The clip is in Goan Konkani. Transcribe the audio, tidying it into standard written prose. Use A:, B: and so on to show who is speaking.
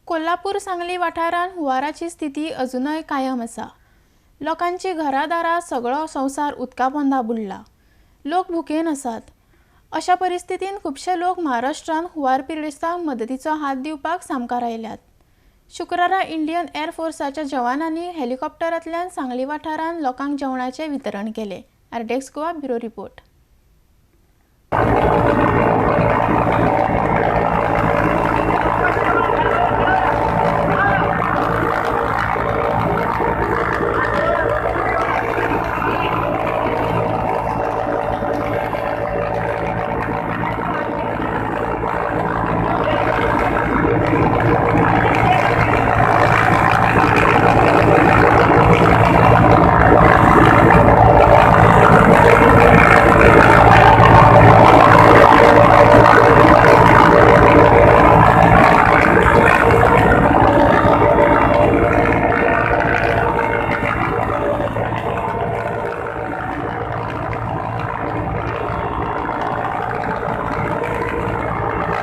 A: कोल्हापूर सांगली वाठारांत हुंवाराची स्थिती अजुनय कायम आसा. लोकांची घरादारां सगळो संवसार उदका पोंदा बुडला. लोक भुकेन आसात. अशा परिस्थितीन खुबशे लोक महाराष्ट्रांत हुंवार पिडेस्तांक मदतीचो हात दिवपाक सामकार आयल्यात. शुक्रारा इंडियन एअरफोर्साच्या जवानांनी हेलिकॉप्टरांतल्यान सांगली वाठारांत लोकांक जेवणाचें वितरण केलें. RTX Goa bureau report.